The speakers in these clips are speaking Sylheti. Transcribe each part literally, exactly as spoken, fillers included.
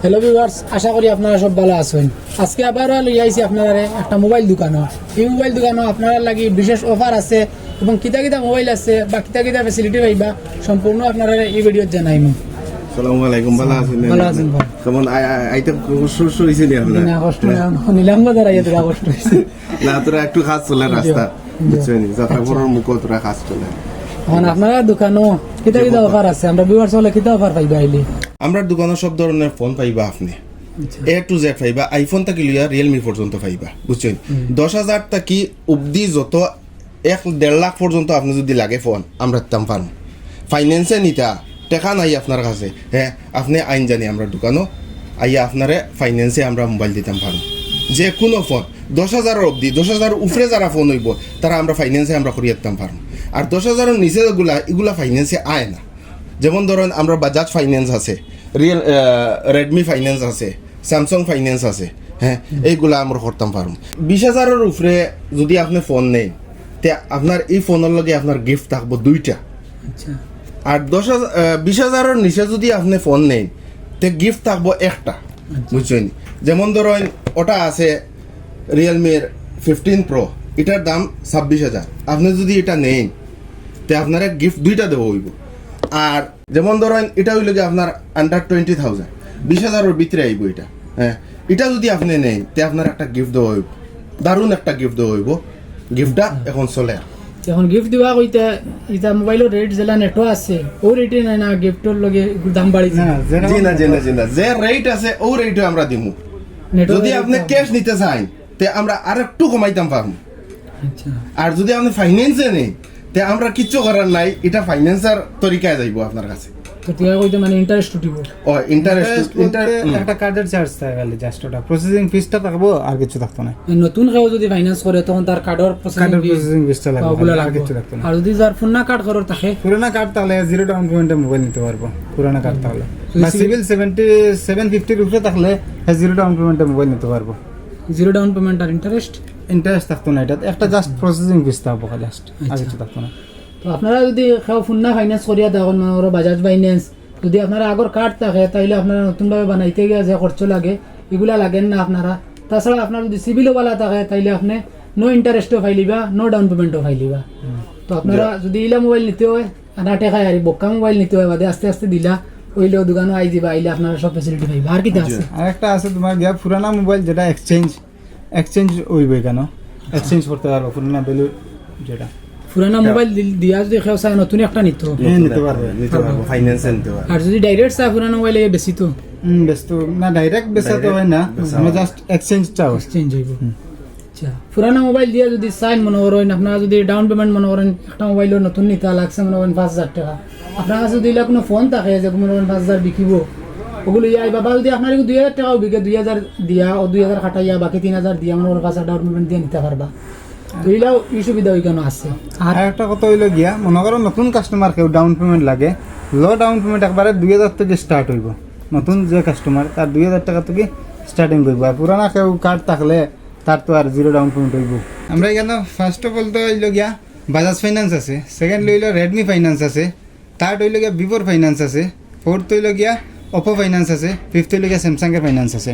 Hello viewers, আশা করি আপনারা সব ভালা আছইন। আজকে আবারও লইয়া আইছি আপনারারে একটা মোবাইল দোকানো। এই মোবাইল দোকানো আপনারার লাগি বিশেষ অফার আছে এবং কিতা কিতা মোবাইল আছে বা কিতা কিতা ফ্যাসিলিটি পাইবা, সম্পূর্ণ আপনারারে এই ভিডিওত জানাইমু। আসসালামু আলাইকুম, ভালা আছইন? ভালা আছইন ভাই। কেমন আই-, আই-, আইতে কষ্ট অইছে নি আপনার? না, কষ্ট না, নিলাম বাজার আইয়া তোরা কষ্ট অইছে। না, তোরা একটু কাজ চলে রাস্তা, জি। বুঝছইন নি? যাত্রাপুরের মুখো তোরা কাজ চলে। এখন আপনারার দোকানো কিতা কিতা অফার আছে, আমরা ভিউয়ার্স অকলে কিতা অফার পাইবা আইলে? আমরার দোকানো সব ধরনের ফোন পাইবা আপনে, আচ্ছা। এ টু জেড পাইবা, আইফোন থাকি লইয়া রিয়েলমি পর্যন্ত পাইবা, বুঝছইন? দশ হাজার থাকি অবধি যত এক দেড় লাখ পর্যন্ত আপনে যদি লাগে ফোন, আমরা দিতাম পারমু। ফাইন্যান্সে নিতা, টেকা নাই আপনার কাছে, হ্যাঁ, আপনে আইন জানি আমরার দোকানো আইয়া আপনারে ফাইন্যান্সে আমরা মোবাইল দিতাম পারমু। যে কোনো ফোন, দশ হাজারর অবধি, দশ হাজারর উপরে যারা ফোন অইবো, তারা আমরা ফাইন্যান্সে আমরা করিয়া দিতাম পারমু। আর দশ হাজারর নিচে যেগুলা, ইগুলা ফাইন্যান্সে আয় না। যেমন ধরেন, আমরার বাজাজ ফাইন্যান্স আছে, রিয়েল, আহ, রেডমি ফাইন্যান্স আছে, স্যামসাং ফাইন্যান্স আছে, হ্যাঁ, এইগুলা আমরা করতাম পারমু। বিশ হাজারর উপরে যদি আপনে ফোন নেইন, তে আপনার এই ফোনর লগে আপনার গিফট থাকবো দুইটা। আচ্ছা। আর দশ হাজার, আহ, বিশ হাজারর নিচে যদি আপনে ফোন নেইন, তে গিফট থাকবো একটা, বুঝছইন নি? যেমন ধরেন, ওটা আছে রিয়েলমির ফিফটিন প্রো, এটার দাম ছাব্বিশ হাজার। আপনে যদি এটা নেইন, তে আপনারে গিফট দুইটা দেওয়া অইবো। আর যেমন ধরেন, এটা অইলো গিয়া আপনার আন্ডার টোয়েন্টি থাউজেন্ড, বিশ হাজারর ভিতরে আইবো এটা। হ্যাঁ, এটা যদি আপনে নেইন, তে আপনার একটা গিফট দেওয়া অইবো, দারুণ একটা গিফট দেওয়া অইবো। গিফটটা এখন চলে। এখন গিফট দিবা কইতে, ইটা মোবাইলর রেট যেলা নেটো আছে, ও রেটে নাই না, গিফটর লগে দাম বাড়ি যায়। জি না, জি না, জি না, যে রেট আছে, ও রেটে আমরা দিমু। যদি আপনে ক্যাশ নিতে চাইন, তে আমরা আর একটু কমাইতাম পারমু। আচ্ছা। আর যদি আপনে ফাইন্যান্সে নেইন, তে আমরা কিচ্ছু করার নাই, এটা ফাইন্যান্সার তরিকায় যাইবো আপনার কাছে। তো তুই কইতে মানে ইন্টারেস্ট উঠিব। ও, ইন্টারেস্ট, ইন্টার একটা কার্ডের চার্জ থাকে খালি, জাস্ট ওটা প্রসেসিং ফিসটা থাকবো, আর কিছু থাকতো না। নতুন কেউ যদি ফাইন্যান্স করে, তখন তার কার্ডর কার্ডের প্রসেসিং ফিসটা লাগবে, ওগুলা আর লাগবে। কিছু থাকতো না। আর যদি যার পুরানা কার্ড করার থাকে, পুরানা কার্ড তাহলে জিরো ডাউন পেমেন্টে মোবাইল নিতে পারবো, পুরানা কার্ড তাহলে। যদি বা সিভিল- সিভিল সেভেন্টি সেভেন ফিফটির উপরে থাকলে, হ্যাঁ, জিরো ডাউন পেমেন্টে মোবাইল নিতে পারবো। জিরো ডাউন পেমেন্ট আর ইন্টারেস্ট। ইন্টারেস্ট থাকতো না, এটা একটা জাস্ট প্রসেসিং ফিস থাকবো, জাস্ট আর কিছু থাকতো না। তো আপনারা যদি কেউ পুরানা ফাইন্যান্স করিয়া দেখেন, মনে করো বাজাজ ফাইন্যান্স, যদি আপনারা আগর কার্ড থাকে, তাইলে আপনারা নতুনভাবে বানাইতে গিয়া যে খরচ লাগে, এগুলা লাগেন না আপনারা। তাছাড়া আপনার যদি সিভিলও ভালা থাকে, তাইলে আপনি নো ইন্টারেস্টও পাইলিবা, নো ডাউন পেমেন্টও পাইলিবা। তো আপনারা যদি ইলা মোবাইল নিতে হয়, আনা টেকায় আর বক্কা মোবাইল নিতে হয়, বাদে আস্তে আস্তে দিলা, ওইলেও দোকানও আই দিবা, আইলে আপনারা সব ফ্যাসিলিটি পাইবা। আর কিতা আছে? আর একটা আছে তোমার গিয়া পুরানা মোবাইল যেটা এক্সচেঞ্জ, এক্সচেঞ্জ ওই বই কেন, এক্সচেঞ্জ করতে পারবো পুরানা ভ্যালু যেটা। পুরানা মোবাইল দি-, দিয়া যদি কেউ চায় নতুন একটা নিত, হ্যাঁ, নিতে পারবে। নিতে পারবো, ফাইন্যান্সে নিতে পারবো। আর যদি ডাইরেক্ট চায় পুরানা মোবাইল, এই বেশি তো হুম, বেশ তো না, ডাইরেক্ট বেচা তো হয় না, আমরা জাস্ট এক্সচেঞ্জ চাও। এক্সচেঞ্জ হইব। আচ্ছা, পুরানা মোবাইল দিয়া যদি চাইন, মনে করেন আপনারা যদি ডাউন পেমেন্ট মনে করেন একটা মোবাইলও নতুন নিতা লাগছে মনে করেন পাঁচ হাজার টাকা, আপনার কাছে যদি ইলা কোনো ফোন থাকে যে মনে করেন পাঁচ হাজার বিকিব, ওগুলো ইয়া আইবা, বা যদি আপনার দুই হাজার টাকাও বিকে, দুই হাজার দিয়া ও দুই হাজার কাটাইয়া বাকি তিন হাজার দিয়া মনে করেন পাঁচ হাজার ডাউন পেমেন্ট দিয়ে নিতে পারবা। তো ইলাও ই সুবিধা ওইখানে আছে। আর আর একটা কথা হইলো গিয়া, মনে করো নতুন কাস্টমার কেউ ডাউন পেমেন্ট লাগে, লো ডাউন পেমেন্ট একবারে দুই হাজার থেকে স্টার্ট হইব। নতুন যে কাস্টমার, তার দুই হাজার টাকা থেকে স্টার্টিং করবো। আর পুরানা কেউ কার্ড থাকলে তার তো আর জিরো ডাউন পেমেন্ট হইব। আমরা এখানে ফার্স্ট অফ অল তো হইলো গিয়া বাজাজ ফাইন্যান্স আছে, সেকেন্ড হইলো রেডমি ফাইন্যান্স আছে, থার্ড হইলো গিয়া ভিভোর ফাইন্যান্স আছে, ফোর্থ হইলো গিয়া ওপো ফাইন্যান্স আছে, ফিফথ হইলো গিয়া স্যামসাংয়ের ফাইন্যান্স আছে।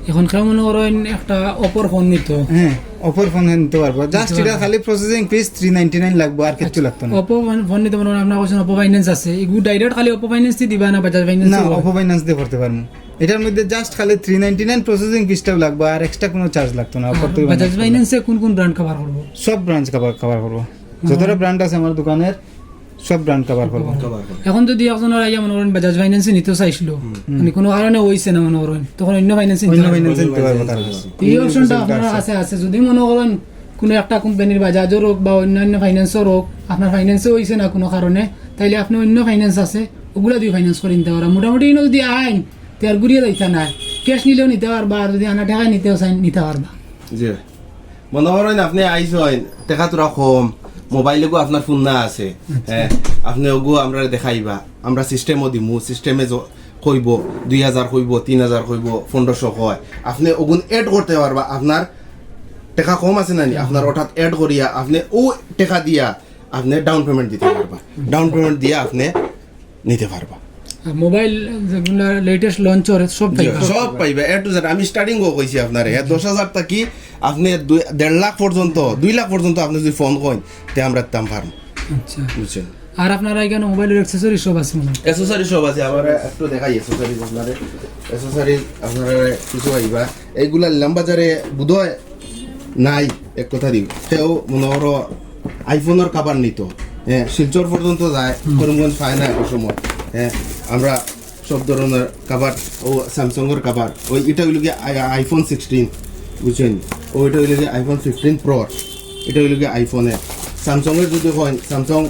এখন কেউ মনে করেন একটা ওপোর ফোন নিত, হ্যাঁ, ওপোর ফোন নিতে পারবো। জাস্ট এটা খালি processing fees three ninety nine লাগবো, আর কিচ্ছু লাগতো না। ওপো ফোন নিতে মনে করেন আপনার কাছে ওপো ফাইন্যান্স আছে, এগু ডাইরেক্ট খালি ওপো ফাইন্যান্স দিয়ে দিবা না বাজাজ ফাইন্যান্স? না, ওপো ফাইন্যান্স দিয়ে করতে পারবো। এটার মধ্যে জাস্ট খালি থ্রি নাইনটি নাইন প্রসেসিং ফিসটাও লাগবো, আর এক্সট্রা কোনো চার্জ লাগতো না। ওপর থেকে বাজাজ ফাইন্যান্সে কোন কোন ব্র্যান্ড কভার করবো? সব ব্র্যান্ড কভার কভার করবো, যতটা ব্র্যান্ড আছে আমার দোকানের সব ব্র্যান্ড কভার করবো। এখন যদি একজনের আইয়া মনে করেন বাজাজ ফাইন্যান্সে নিতে চাইছিল, মানে কোনো কারণে হইছে না মনে করেন, তখন অন্য ফাইন্যান্সে নিতে অন্য পারবো। ফাইন্যান্সে নিতে পারবো তার কাছে। এই অপশনটা আপনার আছে আছে। যদি মনে করেন কোনো একটা কোম্পানির বাজাজর হোক বা অন্যান্য ফাইন্যান্সর হোক, আপনার ফাইন্যান্সে হইছে না কোনো কারণে, তাইলে আপনি অন্য ফাইন্যান্স আছে, ওগুলা দিয়ে ফাইন্যান্স করে নিতে পারেন। মোটামুটি ইনো যদি আইন, তে আর ঘুরিয়ে যাইতা নাই, ক্যাশ নিলেও নিতে পারবা, আর যদি আনা টাকায় নিতেও চাইন, নিতে পারবা। জি। মনে করেন আপনি আইসেন, টেকা তোরা কম, মোবাইল এগু আপনার ফোন না আছে, হ্যাঁ, আপনি ওগু আমরা দেখাইবা, আমরা সিস্টেমও দিমু, সিস্টেমে য-, কইব, দুই হাজার কইব, তিন হাজার কইব, পনেরোশো কয়, আপনি ওগুন এড করতে পারবা। আপনার টেকা কম আছে না নি, আপনার ওটাত এড করিয়া আপনি ও টেকা দিয়া আপনি ডাউন পেমেন্ট দিতে পারবা, ডাউন পেমেন্ট দিয়া আপনি নিতে পারবা। আর মোবাইল যেগুলা লেটেস্ট লঞ্চ অর সব জি, পাইবা। সব পাইবা, এ টু জেড। আমি স্টার্টিং ও কইছি আপনারে, হ্যাঁ, দশ হাজার থাকি আপনি দুই- দেড় লাখ পর্যন্ত, দুই লাখ পর্যন্ত আপনি যদি ফোন কইন, তে আমরা দিতাম পারমু, আচ্ছা। বুঝছেন? আর আপনারা এখানো মোবাইলর অ্যাক্সেসরি সব আছে মানে? অ্যাক্সেসরি সব আছে, আমার একটু দেখাই অ্যাক্সেসরিজ আপনারে। অ্যাক্সেসরিজ আপনারা কিছু পাইবা, এইগুলা নিলাম বাজারে বোধহয় নাই, এক কথা দিই। তেও মনে করো আইফোনর কভার নিত, হ্যাঁ, শিলচর পর্যন্ত যায়, করিমগঞ্জ পায় না এত সময়। হ্যাঁ, আমরা সব ধরনের কভার, ও স্যামসাংর কভার, ওই এটা হইল গিয়া আই- আইফোন সিক্সটিন, বুঝছেন? ও এটা হইল গিয়া আইফোন ফিফটিন প্রো, এটা হইল গিয়া আইফোনের। স্যামসাংর যদি হয়, স্যামসাং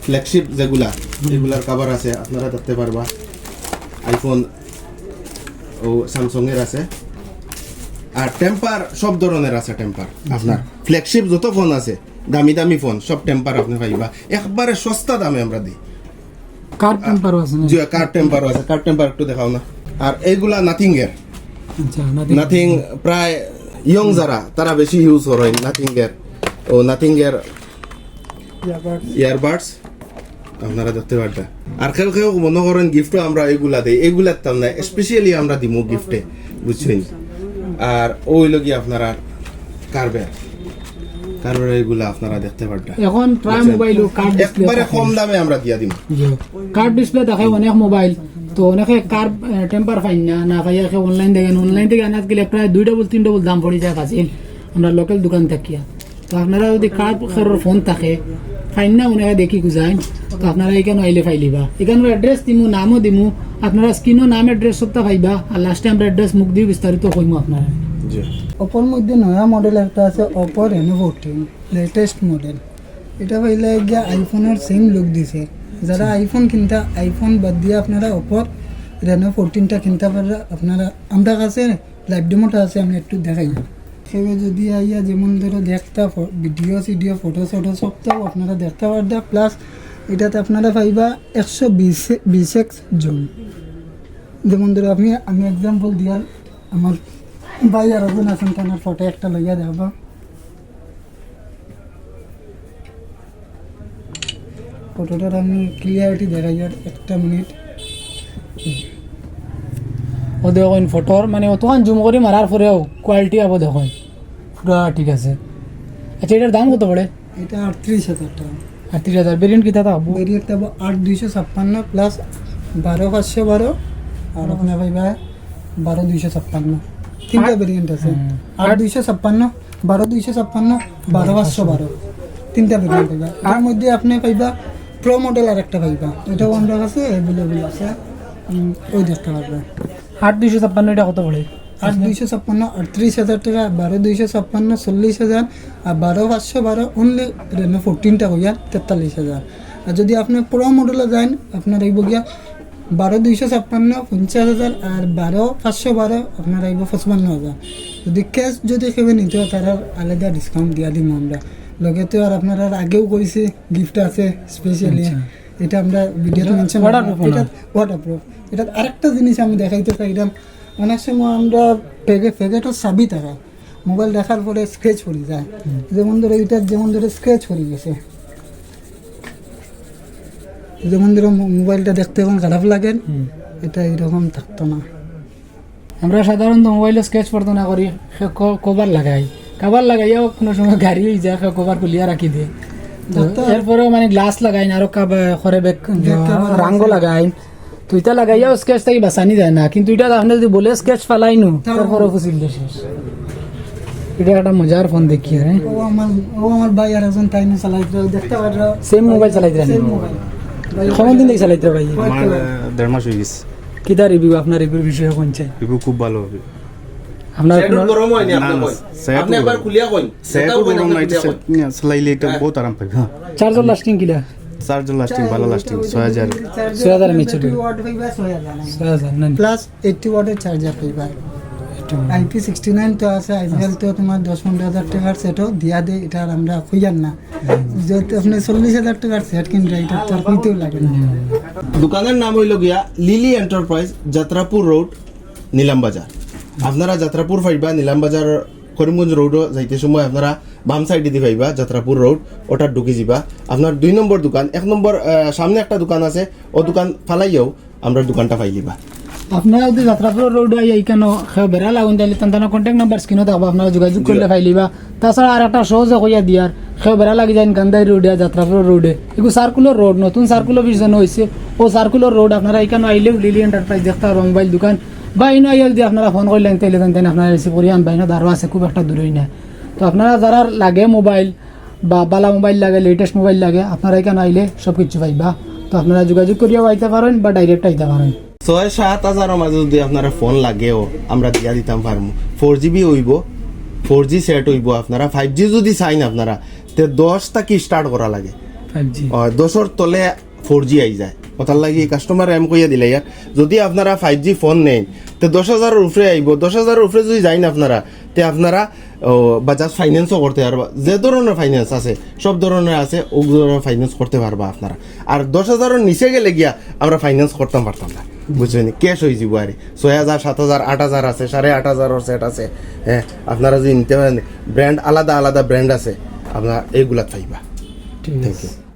ফ্ল্যাগশিপ যেগুলা, এগুলার কভার আছে, আপনারা দেখতে পারবা। আইফোন ও স্যামসাংর আছে। আর টেম্পার সব ধরনের আছে, টেম্পার আপনার ফ্ল্যাগশিপ যত ফোন আছে, দামি দামি ফোন, সব টেম্পার আপনি পাইবা, একবারে সস্তা দামে আমরা দিই। কার্ড টেম্পারও আছে না? জি, কার্ড টেম্পারও আছে। কার্ড টেম্পার একটু দেখাও না। আর এইগুলা নাথিং এর, আচ্ছা, নাথিং। নাথিং প্রায় ইয়ং যারা, তারা বেশি ইউজ করেন নাথিং এর। ও নাথিং এর ইয়ারবাডস আপনারা দেখতে পারবেন। আর কেউ কেউ মনে করেন গিফটও আমরা এইগুলা দেই, এইগুলা দিতাম না, স্পেশালি আমরা দিমু গিফটে, বুঝছেন? আর ওই লগি আপনারা কার্ভের, কার্ভের এইগুলা আপনারা দেখতে পারবেন। এখন প্রায় মোবাইল কার্ড ডিসপ্লে একবারে কম দামে আমরা দিয়া দিমু। কার্ড ডিসপ্লে দেখে অনেক মোবাইল, তো অনেকে কার্ড টেম্পার পাইন না, না পাইয়া কেউ অনলাইন দেখেন, অনলাইন থেকে আনাত গেলে প্রায় দুই ডাবল তিন ডাবল দাম পড়ি যায় কাছে আমরা লোকাল দোকান থাকিয়া। তো আপনারা যদি কার্ড কারোর ফোন থাকে, পাইন না অনেকে দেখি খুঁজাইন, তো আপনারা এখানে আইলে পাইলিবা। এখানে অ্যাড্রেস দিমু, নামও দিমু, আপনারা স্ক্রিনও নাম অ্যাড্রেস সবটা পাইবা। আর লাস্টে আমরা অ্যাড্রেস মুখ দিয়ে বিস্তারিত কইমু আপনারা। জি। ওপোর মধ্যে নয়া মডেল একটা আছে, Oppo Reno fourteen, latest model. এটা পাইলে গিয়া আইফোনের সেম লুক দিছে। যারা আইফোন কিনতা, আইফোন বাদ দিয়ে আপনারা ওপোর রেনো ফোরটিনটা কিনতে পাররা। আপনারা, আমরা কাছে লাইভ ডেমোটা আছে, আমি একটু দেখাই। সেভাবে যদি আইয়া যেমন ধরো দেখতা, ভিডিও সিডিও ফটো ফটো সবটাও আপনারা দেখতে পারতা। প্লাস এটাতে আপনারা পাইবা একশো বিশ বিশ এক্স জুম। যেমন ধরো আমি আমি এক্সাম্পল দিয়ার, আমার ভাই আর একজন আছেন, তার ফটো একটা লইয়া দেখবা। ফটোটার আমি ক্লিয়ারিটি দেখাই আর একটা মিনিট। ও দেখইন ফটোর মানে অতখান জুম করি মারার পরেও কোয়ালিটি আবার দেখইন পুরা ঠিক আছে। আচ্ছা, এটার দাম কত পড়ে? এটা আটত্রিশ হাজার টাকা। আটত্রিশ হাজার। ভেরিয়েন্ট কিতা থাকবো? ভেরিয়েন্ট থাকবো আট দুইশো ছাপ্পান্ন প্লাস বারো পাঁচশো বারো, আর ওখানে পাইবা বারো দুইশো ছাপ্পান্ন। তিনটা ভেরিয়েন্ট আছে, হুম। আট দুইশো ছাপ্পান্ন, বারো দুইশো ছাপ্পান্ন, বারো পাঁচশো বারো, তিনটা ভেরিয়েন্ট পাইবা। তার মধ্যে আপনি পাইবা প্রো মডেল আর একটা পাইবা, এটাও আমরা কাছে অ্যাভেলেবল আছে। উম, ওই দেখতে পারবে। আট দুইশো ছাপ্পান্ন এটা কত পড়ে? আট দুইশো ছাপ্পান্ন আটত্রিশ হাজার টাকা, বারো দুইশো ছাপ্পান্ন চল্লিশ হাজার, আর বারো পাঁচশো বারো অনলি রেনো ফোরটিনটা হইয়া তেতাল্লিশ হাজার। আর যদি আপনি প্রো মডেলে যান, আপনার এই বগিয়া বারো দুইশো ছাপ্পান্ন পঞ্চাশ হাজার, আর বারো পাঁচশো বারো আপনার এই পঁচপান্ন হাজার। যদি ক্যাশ যদি কেউ নিতে হয়, তারা আলাদা ডিসকাউন্ট দিয়া দিব আমরা। লগে তো আর আপনারা আগেও কইছি গিফট আছে স্পেশালি, আচ্ছা। এটা আমরা ভিডিওতে মেনশন Waterproof না? এটা ওয়াটারপ্রুফ। এটা আরেকটা জিনিস আমি দেখাইতে চাইলাম, অনেক সময় আমরা প্যাকেট প্যাকেটও চাবি থাকে, মোবাইল রাখার পরে স্ক্র্যাচ পড়ে যায়। যেমন ধরো এটা যেমন ধরো স্ক্র্যাচ পড়ে গেছে, যেমন ধরো মো- মোবাইলটা দেখতে এখন খারাপ লাগে, হুম। এটা এরকম থাকতো না। আমরা সাধারণত মোবাইলে স্ক্র্যাচ পড়তো না করি, কভার লাগাই। কভার লাগাইয়াও কোনো সময় গাড়ি হয়ে যায়, কভার খুলিয়া রাখি দে। তো যত- এরপরেও মানে গ্লাস লাগাই না, আরো কভার করে ব্যাক ব্যাক কভার রাঙ্গ আছে। লাগাই। তো এটা লাগাইয়াও স্ক্র্যাচ থাকি বাঁচানি যায় না, কিন্তু এটা আপনি যদি বলে স্ক্র্যাচ ফালাই নু, তাও- তারপরে ফুসিল দিয়ে শেষ। এটা একটা মজার ফোন দেখি, হ্যাঁ। ও আমার ও আমার ভাই আর একজন তাই না চালাইতে দেখতে পারলো। সেম মোবাইল চালাইতে জানি। Same mobile. ভাই, কখন দিন থেকে চালাইতে ভাই? আমার আহ, দেড় মাস হয়ে গেছে। কিতা রিভিউ আপনার রিভিউর বিষয়ে কোন চাই? রিভিউ খুব ভালো হবে। আপনার সেটও কোনো- গরম হয়নি, আপনি না, না, কইন। সেটও আপনি একবার গরম। খুলিয়া কইন। সেটও সেটাও কইন, গরম আপনি নাই, খুলিয়া কইন। সেট নিয়ে চালাইলে এটা হ্যাঁ। বহুত আরাম পাবে। হ্যাঁ। চার্জার লাস্টিং কিলা? চার্জার লাস্টিং, ভালো লাস্টিং, ছয় হাজার। ছয় হাজার এমএএইচ। ছয় হাজার, না? প্লাস এইটটি ওয়াটের চার্জার পাইবা। আইপি সিক্সটি নাইন তো আছে, আইপিএল তো তোমার দশ পনেরো হাজার টাকার সেটও দিয়া দে, এটা আর আমরা খুঁজার না। যেহেতু আপনি চল্লিশ হাজার টাকার সেট কিনবে, এটা তো আর খুঁজতেও লাগে না। দোকানের নাম হইল গিয়া লিলি এন্টারপ্রাইজ, যাত্রাপুর রোড, নিলাম বাজার। আপনারা যাত্রাপুর পাইবা, নিলাম বাজার করিমগঞ্জ রোডও যাইতে সময় আপনারা বাম সাইডে দি পাইবা যাত্রাপুর রোড, ওটা ঢুকি যিবা। আপনার দুই নম্বর দোকান, এক নম্বর, আহ, সামনে একটা দোকান আছে, ও দোকান ফালাইয়াও আমরার দোকানটা পাইলিবা। আপনারা যদি যাত্রাপুর রোড আইয়া ইখানো কেউ বেড়া লাগুন, তাইলে তান তান কন্ট্যাক্ট নাম্বার স্ক্রিনো থাকবো, আপনারা যোগাযোগ করলে পাইলিবা। তাছাড়া আর একটা সহজে কইয়া দিয়ার, কেউ বেড়া লাগি যাইন গান্ধাই রোডে, যাত্রাপুর রোডে, এগু সার্কুলার রোড, নতুন সার্কুলার অফিস যেন হইছে, ও সার্কুলার রোড আপনারা ইখানো আইলে লিলি এন্টারপ্রাইজ দেখতা পারবা মোবাইল দোকান, বা ইনো আইয়া যদি আপনারা ফোন করলেন, তাইলে তান তান আপনারা রিসিভ করিয়া আনবা, ইনো দারো আছে, খুব একটা দূরই না। তো আপনারা যারা লাগে মোবাইল বা বালা মোবাইল লাগে, লেটেস্ট মোবাইল লাগে, আপনারা ইখানো আইলে সব কিছু পাইবা। তো আপনারা যোগাযোগ করিয়াও আইতা পারইন বা ডাইরেক্ট আইতা পারইন। ছয় সাত হাজারর মাঝে যদি আপনারা ফোন লাগেও, আমরা দিয়া দিতাম পারমু। ফোর জিবি অইবো, ফোর জি সেট অইবো। আপনারা ফাইভ জি যদি চাইন আপনারা, তে দশ থাকি স্টার্ট করা লাগে। Five G. অয়, দশর তলে ফোর জি আই যায়। অতার লাগি কাস্টমার এম কইয়া দিলে ইয়ার, যদি আপনারা ফাইভ জি ফোন নেইন, তে দশ হাজারর উপরে আইবো। দশ হাজারর উপরে যদি যাইন আপনারা, তে আপনারা ও, বাজাজ ফাইন্যান্সও করতে পারবা। যে ধরনের ফাইন্যান্স আছে, সব ধরনের আছে, ও ধরনের ফাইন্যান্স করতে পারবা আপনারা। আর দশ হাজারর নিচে গেলে গিয়া আমরা ফাইন্যান্স করতাম পারতাম না, বুঝছইন নি? ক্যাশ অইযিবো আরে। ছয় হাজার, সাত হাজার, আট হাজার আছে, সাড়ে আট হাজারর সেট আছে। হ্যাঁ, আপনারা যদি নিতে পারেন, ব্র্যান্ড আলাদা আলাদা ব্র্যান্ড আছে, আপনারা এইগুলাত পাইবা। ঠিক Thank আছে। you।